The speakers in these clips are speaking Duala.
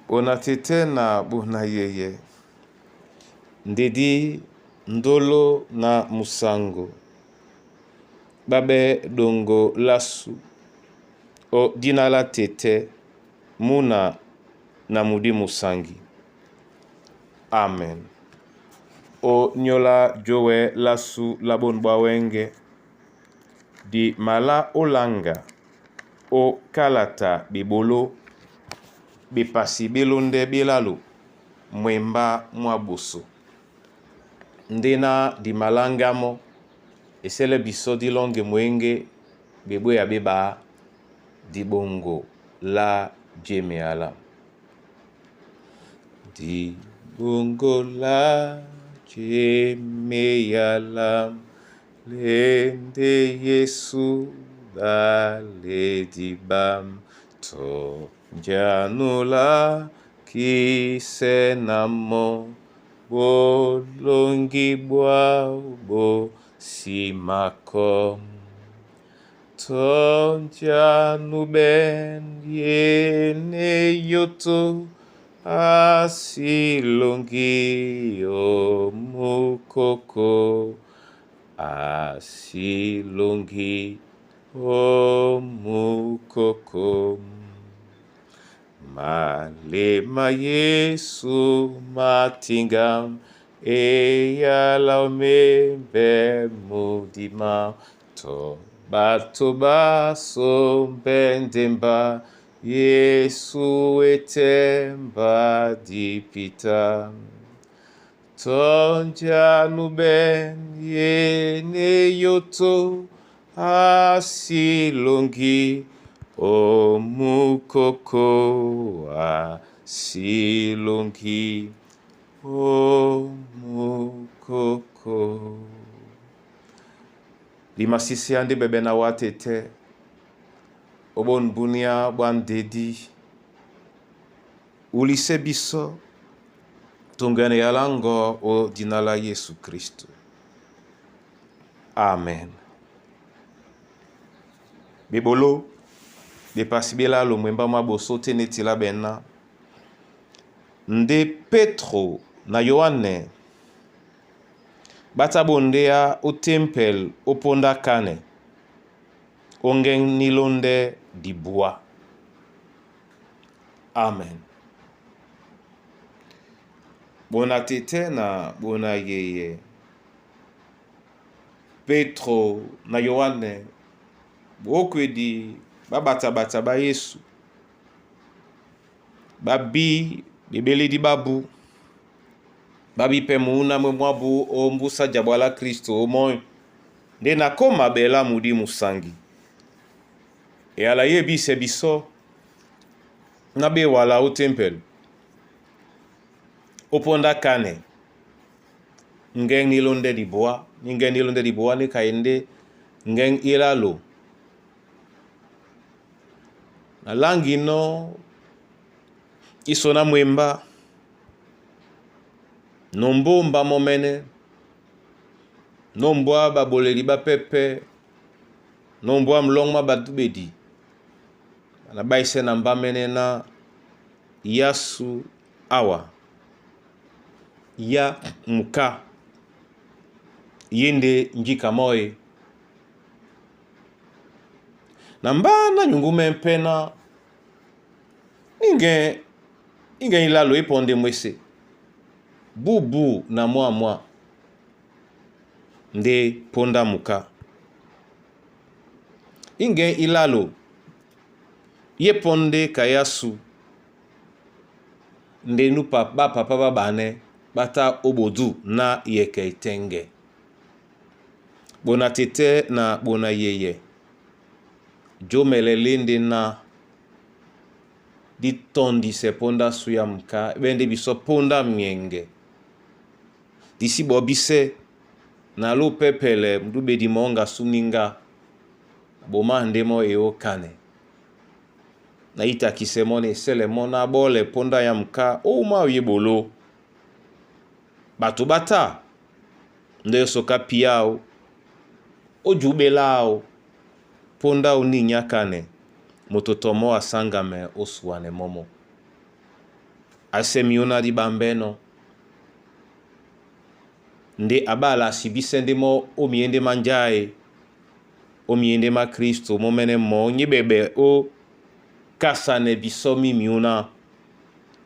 Bona tete na bona yeye ndedi ndolo na musango babe dongo lasu o dina la tete muna na mudi musangi. Amen. O nyola jowe lasu la bonu bwa wenge di mala olanga o kalata bebolo bepasi belonde belalo mwemba mwa boso. Ndena di malanga mo esele biso dilonge mwenge bebweya beba dibongo la djemeyala. Dibongo la djemeyala lende Yesu baledibam to njanula kisenamo bolongi bwa bo simako tonjanuben yene yoto asilongi omukoko asilongi omukoko malema Yesu matingam eyala omembe mudima to bato baso mbendemba Yesu etemba dipita tonjanuben yene yoto asilongi omukoko asilongi omukoko. Limasisi ande bebe na watete obon bunia bwandedi ulise biso tongene yalango o dina la Yesu Kristo. Amen. Bebolo bepasi belalo mwemba mwa boso te neti la bena nde Petro na Yohane bata bondeya o tempel oponda kane ongeng nilonde dibwa. Amen. Bona tete na bona yeye Petro na Yohane bokwedi babatabata ba Yesu babi bebeledi babu babi pe muuna mwe mwabu o mbusa jabwala Kristo omoyo nde nakoma bela mudi musangi eyala yebise biso na bewala o tempel oponda kane ngeng nilonde dibwa ni ngeng nilonde dibwa ni kaende ngeng ilalo na langi no iso na mwemba nombomba momene nombwa baboleli bapepe nombwa mlongma batu bedi na baise na mbamene na yasu awa ya muka yende njika moye na mbana nyungume mpena ninge inge ilalo iponde mwese bubu na mwamwa nde ponda muka inge ilalo ye ponde kayasu nde nu ba papa babane bata obodu na yeke itenge bona tete na bona yeye jomelele nde na ditondise ponda suya muka bende biso ponda mienge disi bobise na lo pepele mdubedi monga suninga boma ndemo eokane na itakise mone esele mona bole ponda ya muka ouma oyebolo bato bata nde soka piao ojubelao ponda oninyakane moto tomo asangame osuane momo. Asɛ myǔ ná di ɓambɛ́nɔ̄. Nde a ɓála a sibísɛ́ ndé mɔ́ ó myéndé má njáe, ó myéndé má Kristo mɔ́mɛ́nɛ́ mɔɔ́ nyé ɓɛɓɛ ó kasanɛ bisɔ́ mí myǔ ná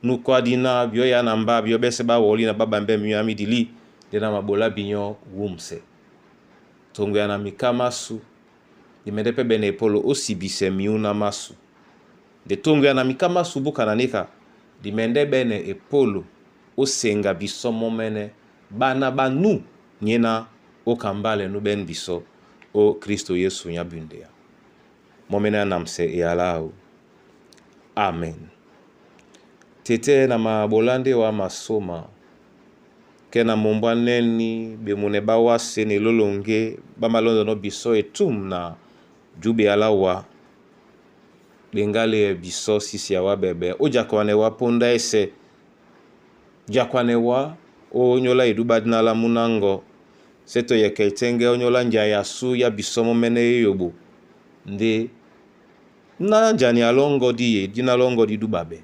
nukwadi na byɔ́ ya na mbá byɔ́ ɓɛ́sɛ̄ ɓá wɔlí na ɓá ɓambɛ́ myǔ á mídilí nde na maɓolá binyɔ́ wúmsɛ. Toŋgo ya na miká másu, di mɛndɛ́ pɛ́ ɓɛ́nɛ epɔ́lɔ ó sibisɛ myǔ ná másu. Nde toŋgo ya na miká másu búkana níka, di mɛndɛ́ ɓɛ́nɛ epɔ́lɔ ó senga bisɔ́ mɔ́mɛ́nɛ́ ɓána ɓá nú nyéná ó kambálɛ nú ɓɛ́n bisɔ́ ó Kristo Yesu nyá bundeya. Mɔ́mɛ́nɛ́ á namsɛ eyalá áō. Amen. Tete na maɓolá ndé wa masóma, ke na mombwa nɛ́ni ɓemune ɓá wásē na elóloŋgé ɓá malɔ́ndɔnɔ́ bisɔ́ etûm na jǔ ɓeyalá wá ɓeŋgá leyɛ bisɔ́ sísia wá ɓɛɓɛ ó jakwanɛ wá póndá ɛ́sɛ̄ jakwanɛ wá ó nyóla edúɓá díná lá múnáŋgɔ sɛ́ tɔ yɛkɛ tɛ́ŋgɛ́ ó nyóla njaya sú yá bisɔ́ mɔ́mɛ́nɛ́ éyoɓo ndé ná njani a lɔ́ŋgɔ́ díye díná lɔ́ŋgɔ́ dí dúɓaɓɛ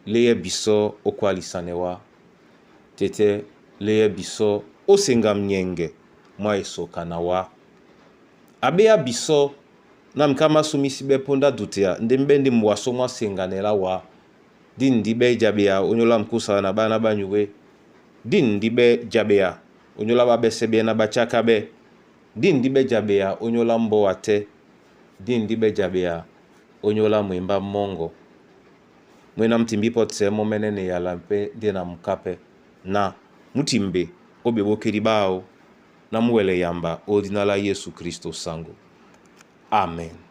léyɛ bisɔ́ ó kwálisanɛ wá tɛ́tɛ́ léyɛ bisɔ́ ó senga myɛŋgɛ mwá esoka na wá abeya bisɔ́ na miká másu mí sí ɓɛ́ póndá dutea ndé mbɛ́ ndé mwasó mwá senganɛ lá wá dí ndí ɓɛ́ jaɓeya ó nyóla mkúsa na ɓána ɓá nyuwé dí ndí ɓɛ́ jaɓeya ó nyóla ɓá ɓɛsɛ ɓɛ́ na ɓá tsáká ɓɛ́ dí ndí ɓɛ́ jaɓeya ó nyóla mbɔ́ a tɛ́ dí ndí ɓɛ́ jaɓeya ó nyóla mwembá mɔ́ŋgɔ mwé ná mútimbí pɔ́ tsɛ̌ mɔ́mɛ́nɛ́ na eyala pɛ́ ndé na muká pɛ́ na mútimbe ó ɓeɓókédi ɓáō na mú wɛlɛ yamba ó dína lá Yesu Kristo sango. Amen.